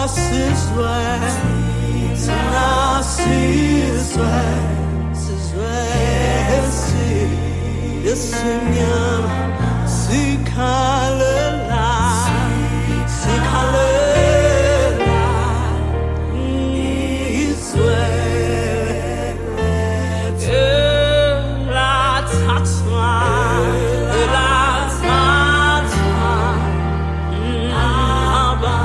Sizwe, thina sizwe, sizwe esimnyama sikhalela, sikhalela izwe elathathwa, elathathwa aba.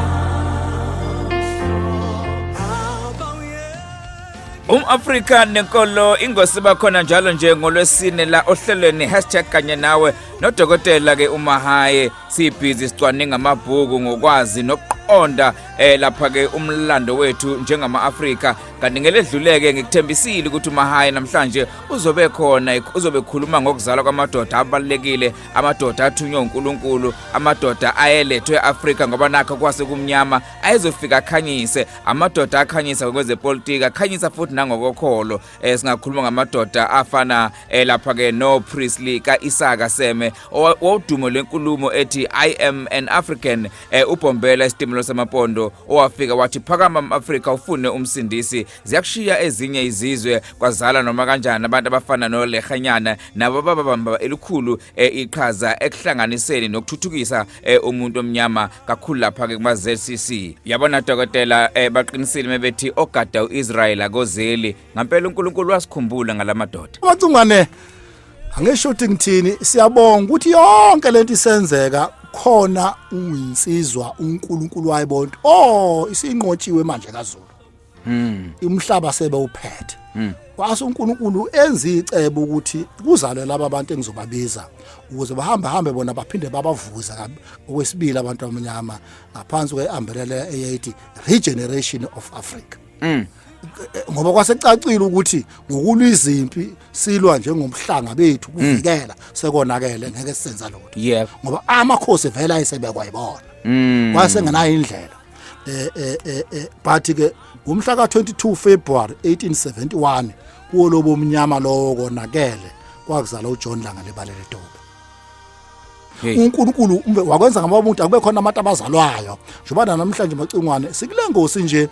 UmAfrika nenkolo ingosi bakhona njalo nje ngolwesine la ohlelweni #KanyeNawe nodokotela ke uMahaye. Sibhizi sicwaninga amabhuku ngokwazi nokuqonda lapha ke umlando wethu njengama-Afrika. Kanti ngeledluleke ngikuthembisile ukuthi uMahaye namhlanje uzobe khona, uzobe khuluma ngokuzalwa kwamadoda abalulekile, amadoda athunywe uNkulunkulu, amadoda ayelethwe eAfrika ngoba nakho kwase kumnyama, ayezofika akhanyise, amadoda akhanyisa ngokwezepolitiki, akhanyisa futhi nangokokholo. Singakhuluma ngamadoda afana lapha ke no Priestley kaIsaka Seme, owodumo lenkulumo ethi "I am an African", uBhombela isitimelo samapondo, owafika wathi, "Phakama mAfrika, ufune umsindisi." Ziyakushiya ezinye izizwe, kwazala noma kanjani abantu abafana noLekganyane, nabo babamba elikhulu iqhaza ekuhlanganiseni nokuthuthukisa umuntu omnyama kakhulu lapha ke kuma ZCC. Yabona dokotela, baqinisile mebethi ogada uIsrael akozeli. Ngampela uNkulunkulu wasikhumbula ngalamadoda. Macungwane, angisho ukuthi ngithini. Siyabonga ukuthi yonke lento isenzeka khona uyinsizwa uNkulunkulu wayibona, oh, isinqotshiwe manje kaZulu, umhlaba sebe uphethe. Kwase uNkulunkulu enza icebo ukuthi kuzalwe laba bantu engizobabiza ukuze bahambe hambe bona, baphinde babavuze okwesibili abantu abamnyama ngaphansi kweumbrella eyayithi Regeneration of Africa, ngoba kwasecacile ukuthi ngokulwa izimpi silwa njengomhlanga bethu kuvikela sekonakele, ngeke sisenza lutho, ngoba amakhosi vele ayesebekwa yibona, wasengenayo indlela. But ke ngomhla ka22 February 1871, kuwo lobo mnyama lowo konakele, kwakuzala uJohn Langalibalele Dube. UNkulunkulu umbe wakwenza ngabamuntu akube khona abantu abazalwayo, njengoba namhlanje macingwane sikule ngosi nje,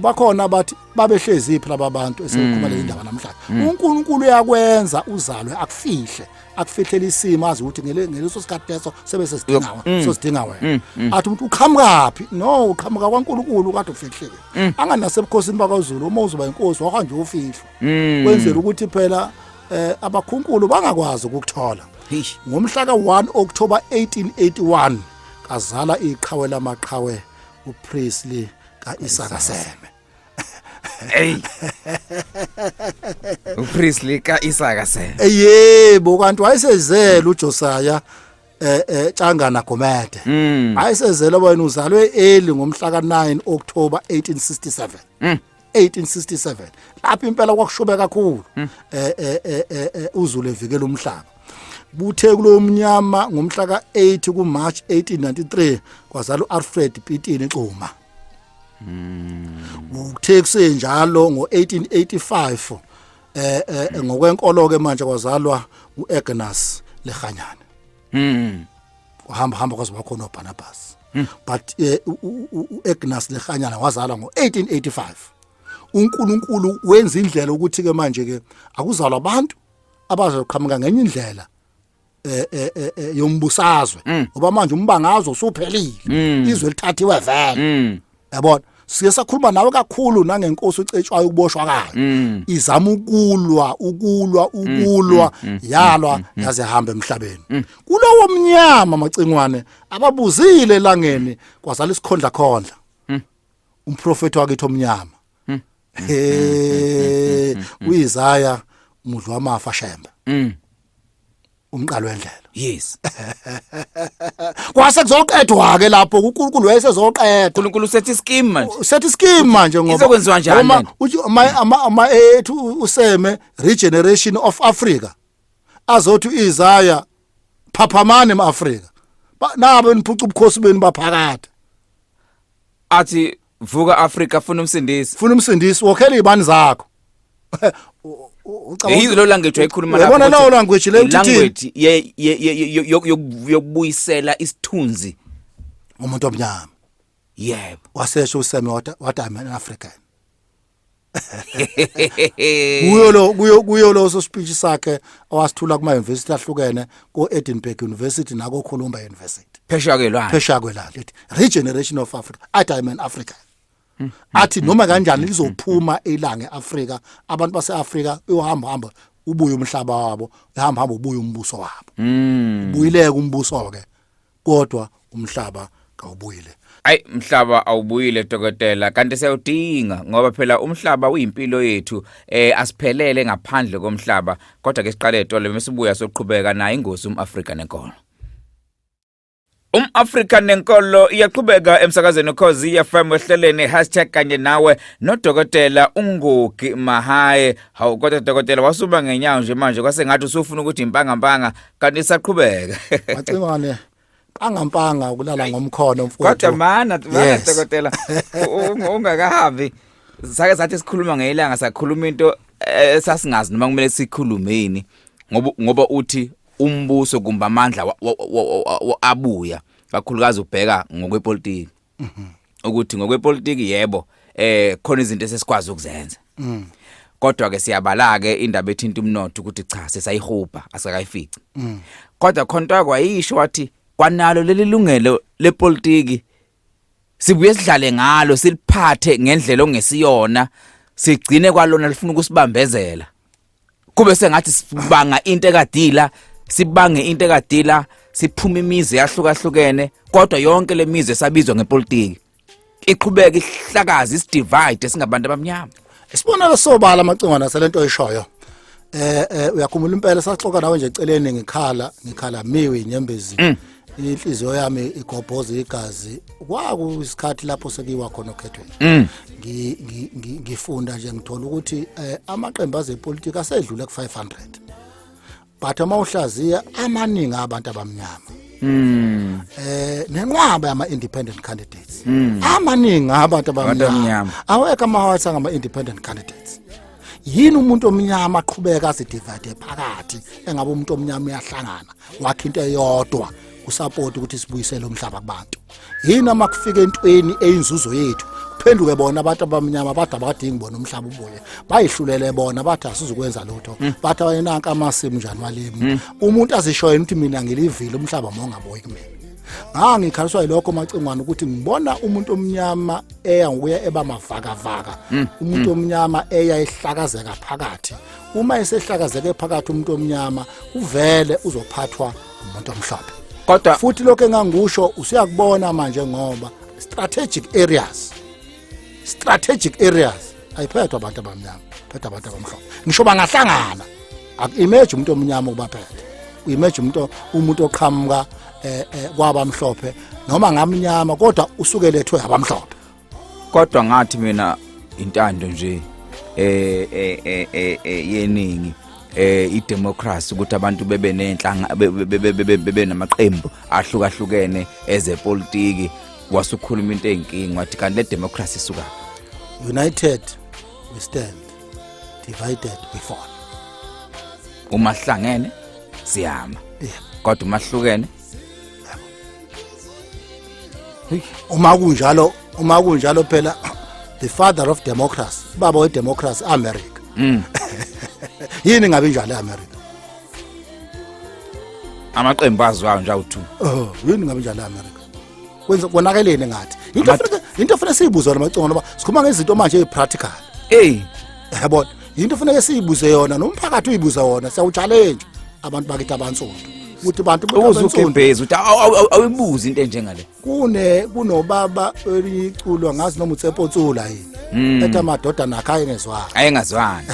bakhona abathi babehlezi phi laba bantu esikhuluma le indaba namhlanje. UNkulunkulu uyakwenza uzalwe, akufihle, akufihlele isimo, azi ukuthi ngeleso sikhathi leso sebe sesidinga wena, sosidinga wena. Athi umuntu uqhamukaphi? No, uqhamuka kwaNkulunkulu, kade ufihlile. Anganasebukhosini bakwaZulu, uma uzoba inkosi wahanje ufihlwa, kwenzela ukuthi phela abakhunkulu bangakwazi ukukuthola. Ngomhla ka1 October 1881 kazala iqhawe lamaqhawe, uPriestley kaIsaka Seme. Hey, uPriestley kaIsaka Seme. Yebo, kanti wayesezele uJosiah Tshangana Gumede. Wayesezele wena, uzalwe early ngomhla ka9 October 1867. 1867 lapho impela kwakushube kakhulu, uZulu evikela umhlaba. Buthe kulo mnyama ngomhla ka8 kuMarch 1893 kwazala uAlfred Pitini Xuma. Kuthe kusenjalo ngo1885, ngokwenkolo ke manje, kwazalwa uAgnes Lekganyane. Kuhamba hamba kwaze bakhona uBarnabas, but uAgnes Lekganyane wazalwa ngo1885. uNkulunkulu wenza indlela ukuthi ke manje ke akuzalwa abantu abazoqhamuka ngenye indlela yombusazwe, ngoba manje umbangazwe usuphelile, izwe lithathiwe vele. Yabona, siye sakhuluma nawe kakhulu nangenkosi uCetshwayo, ukuboshwa kwayo, izama ukulwa, ukulwa, ukulwa, yalwa yaze hamba emhlabeni kulowo mnyama macingwane. Ababuzile elangeni kwazala isikhondla khondla, umprofeti wakithi omnyama, he, uIsaya mudlu wamafa Shembe, umqalo wendlela. Kwase kuzoqedwa ke lapho, uNkulunkulu wayesezoqeda. uNkulunkulu usethi scheme manje. Usethi scheme manje, ngoba Izokwenziwa njani Noma lento? uthi ama ethu useme Regeneration of Africa, azothi uIsaya, "Phaphamani emaAfrika, nabo niphuca ubukhosi benu baphakade." Athi, "Vuka Africa, funa umsindisi." Funa umsindisi, wokhela izibani zakho. Yizo lo language wayikhuluma. Uyabona lawo language le uthi Language ye yokubuyisela isithunzi umuntu omnyama. Yebo. Wasesho uSam wathi I'm an African. Kuyo lo kuyo kuyo lo so speech sakhe awasithula kuma university ahlukene, ko Edinburgh University nako Columbia University. Phesheya kwelwandle. Phesheya kwelwandle, ethi regeneration of Africa, athi I'm an African. Athi noma kanjani lizophuma ilanga eAfrika, abantu baseAfrika uyohamba hamba ubuye umhlaba wabo, uhamba hamba ubuye umbuso wabo. Ubuyileke umbuso ke, kodwa umhlaba kawubuyile. Ay, mhlaba awubuyile dokotela, kanti siyawudinga ngoba phela umhlaba uyimpilo yethu, asiphelele ngaphandle komhlaba. Kodwa ke siqale etole, mesibuya soqhubeka nayo ingosi umAfrika nenkolo. UmAfrika nenkolo iyaqhubeka emsakazweni Ukhozi FM ehleleni #kanye nawe nodokotela uNgugi Mahaye. Hawu kodwa dokotela, wasuba ngenyawo nje manje, kwase ngathi usufuna ukuthi impanga mpanga, kanti isaqhubeka. Macingwane, pangampanga ukulala ngomkhono mfowethu. Kodwa mana mana dokotela, ungakahambi, sake sathi sikhuluma ngelanga, sakhuluma into esasingazi noma kumele sikhulume yini, ngoba uthi umbuso kumbe amandla abuya kakhulukazi ubheka ngokwepolitiki, ukuthi ngokwepolitiki yebo, khona izinto esesikwazi ukuzenza, kodwa ke siyabala ke indaba ethinta umnotho ukuthi cha, sesayihubha, asikayifici. Kodwa khonto kwayisho wathi kwanalo leli lungelo lepolitiki sibuye sidlale ngalo, siliphathe ngendlela ongesiyona, sigcine kwalona lifuna ukusibambezela, kube sengathi sibanga into ekadila, sibange into ekadila, siphuma imizi yahlukahlukene, kodwa yonke lemizi esabizwa ngepolitiki iqhubeka ihlakaza, isidivide singabantu abamnyama. Isibonelo sobala, amacingwana, salento oyishoyo, uyakhumbula impela saxoxa nawe nje eceleni, ngikhala ngikhala miwe inyembezi, inhliziyo yami igobhoza igazi. Kwakuyisikhathi lapho sekuyiwa khona okhethweni, ngifunda nje ngithola ukuthi amaqembu azepolitiki asedlule ku-500, but uma uhlaziya amaningi abantu abamnyama, nenqwaba yama independent candidates, amaningi abantu abamnyama, abamnyama. Awekho ama-whites angama independent candidates. Yini umuntu omnyama aqhubeka azidivide phakathi, engabe umuntu omnyama uyahlangana wakhe into eyodwa kusupport ukuthi sibuyisele umhlaba kubantu? Yini uma kufika entweni eyinzuzo yethu kuphenduke bona abantu abamnyama bathi abadingi bona umhlaba ubuye, bayihlulele bona, bathi asizukwenza lutho, bathi ayenanka amasimu njani walimi? Umuntu azisho yena ukuthi mina ngilivile umhlaba mongabuyi kumina. Ngangikhaliswa yilokho, macingwane, ukuthi ngibona umuntu omnyama eya ngokuya eba mavakavaka, umuntu omnyama eya ehlakazeka phakathi. Uma esehlakazeke phakathi umuntu omnyama, uvele uzophathwa umuntu omhlophe. Kodwa futhi lokho engangikusho usuyakubona manje, ngoba strategic areas ayiphethwa abantu abamnyama, phethwa abantu abamhlophe. Ngisho bangahlangana, aku-image umuntu omnyama ukubaphethe, u-image umuntu oqhamuka kwabamhlophe noma ngamnyama, kodwa usuke lethwe abamhlophe. Kodwa ngathi mina intando nje yeningi, idemocracy, ukuthi abantu bebe nenhlanga, bebe namaqembu ahlukahlukene ezepolitiki, wasukhuluma into eyinkinga, wathi kanti le democracy isuka United we stand, divided we fall. Uma sihlangene siyama, kodwa uma sihlukene Uma kunjalo phela, the father of democracy, baba we-democracy, America, yini ngabe injalo eAmerica? Amaqembu aziwayo nje awu2. Oh, yini ngabe injalo eAmerica? Kwenza konakeleni ngathi into ofanele siyibuze yona, macingo, ngoba sikhuluma ngezinto manje ezipractical. Yabona, into ofanele siyibuze yona nomphakathi uyibuze wona, siyawuchallenge abantu bakithi abansundu ukuthi bantu ukuze abansundu ugebhezi uthi awuyibuzi into enjengale. Kunobaba elinye iculo, ngazi noma uTsepo Tsula yini, ethi amadodana akhe ayengezwani. Ayengazwani,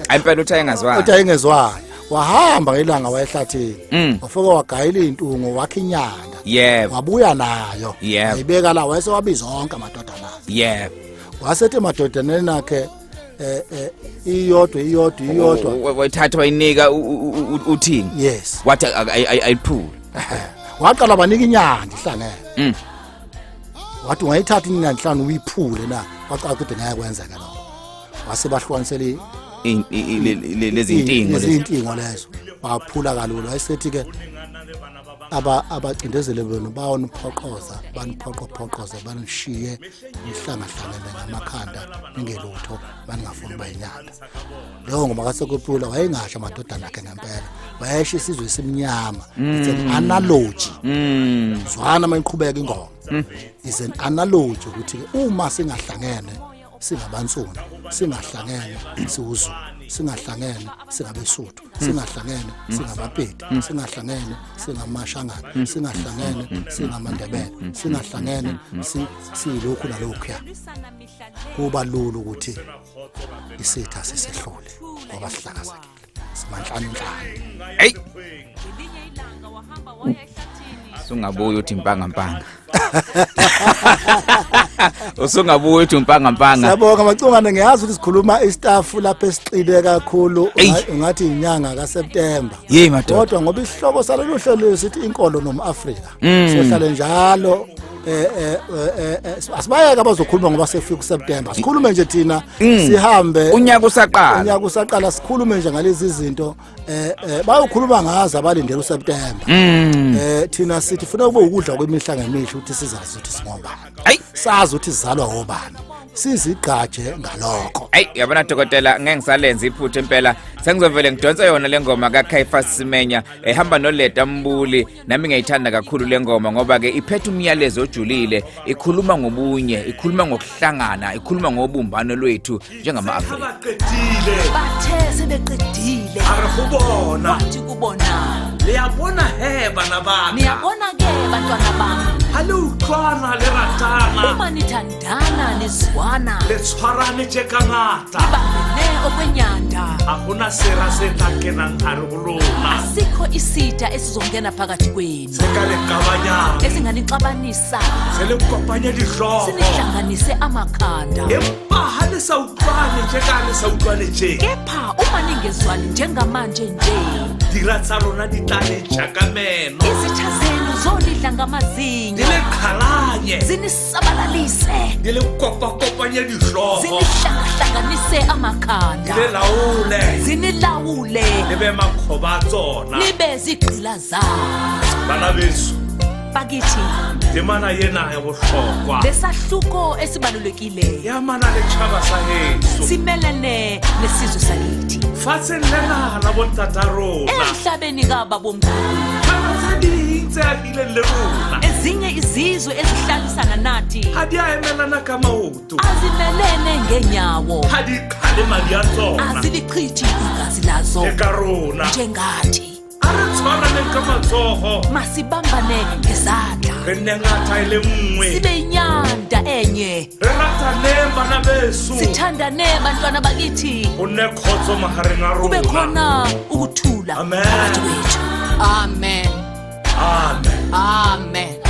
ayimpela uthi ayengazwani. Uthi ayengezwani, wahamba ngelanga wayehlathini, wafika wagayela intungo, wakha inyanda, wabuya nayo, wayibeka la, wayesewabiza onke amadodana akhe, wasethi emadodaneni akhe iyodwa iyodwa iyodwa. Wayithatha wayinika uthini? Yes. Wathi ayiphule. Waqala banika inyanda ihlangene, wathi ungayithatha inyanda ihlangene uyiphule na? Wacaca ukuthi ngeke kwenzeke lokho, wase bahlukanisela lezi intingo lezi. Lezi intingo lezo, waphula kalula, wayesethi ke Abacindezeli benu bayoniphoqoza, baniphoqophoqoze, banishiye nihlangahlangene ngamakhanda ningelutho, baningafuni uba inyanda. Leyo ngoma kaSekopula wayengasho amadodana akhe ngempela, wayesho isizwe esimnyama. It's an analogy. Zwana uma iqhubeka ingoma, is an analogy ukuthi uma singahlangene singabansundu, singahlangene siwuZulu, singahlangene singabeSuthu, singahlangene singabaPedi, singahlangene singamashangana, singahlangene singamaNdebele, singahlangene siyilokhu nalokhuya, kuba lula ukuthi isitha sisehlule ngoba sihlakazekile, simanhlanhlanhla. Hey, sungabuya uthi impanga mpanga, usungabuya uthi impanga mpanga. Siyabonga Macungane, ngiyazi ukuthi sikhuluma istaff lapha esiqile kakhulu, ungathi inyanga kaSeptember. Yey madoda. Kodwa ngoba isihloko salolu hlelo sithi inkolo nomAfrika, sohlale njalo asibayeke abazokhuluma ngoba sefika uSeptember, sikhulume nje thina sihambe. Unyaka usaqala. Unyaka usaqala, sikhulume nje ngalezi zinto bayokhuluma ngazo abalindele uSeptember. Thina sithi funa kube ukudla kwemihla ngemihla ukuthi sizazi ukuthi singobani, sazi ukuthi sizalwa ngobani, sizigqaje ngalokho. Ayi, yabona dokotela, ngeke ngisalenza iphutha impela, sengizovele ngidonse yona le ngoma kaCaiphus Semenya ehamba noLeta Mbuli. Nami ngiyayithanda kakhulu le ngoma ngoba ke iphethe umyalezo ojulile, ikhuluma ngobunye, ikhuluma ngokuhlangana, ikhuluma ngobumbano lwethu njengama-Afrika. Baqedile. Bathe sebeqedile, A re go bona, wathi kubona, le a bona he bana ba ka, niyabona ke bantwana bami, ha le utlwana le ratana, uma nithandana nizwana, le tshwarane tje ka ngata, bambene okwenyanda, ha gona sera se tla kenang gare go lona, asikho isitha esizongena phakathi kwenu, se ka le kabanyang, esinganixabanisa, se le kopanye dihlooho, sinihlanganise amakhanda. Empa ha le sa utlwane tje ka le sa utlwane tje, Kepha uma ningezwani njengamanje nje, dira tsa lona di tla le ja ka meno, izitha zenu zonidla di ngamazinyo, le qhalanye, zinisabalalise, di le kopakopanye dihlooho, zinihlangahlanganise amakhanda, di le laole, zinilawule, le be makgoba a tsona. Nibe zigqila zabo. Bana beso, Bakithi, temana ena ya bohlokwa lesahluko esibalulekileyo ya mana le tjhaba sa heso, simelene nesizwe sakithi, fatsheng lena la bontata rona, emhlabeni kababomkhulu, tjhaba tse ding tse ahileng le rona, ezinye izizwe ezihlalisana nathi, ha di a emelana ka maoto, azimelene ngenyawo, ha di qhale madi a tsona, azilichithi igazi lazo, le ka rona, njengathi. A re tshwaraneng ka matsogo, Masibambane ngezandla, re nne ngata e le nngwe, sibe inyanda enye, re rataneng bana beso, sithandane bantwana bakithi, go nne kgotso magareng a kube rona. Khona ukuthula Amen. phakathi kwethu. Amen. Amen. Amen.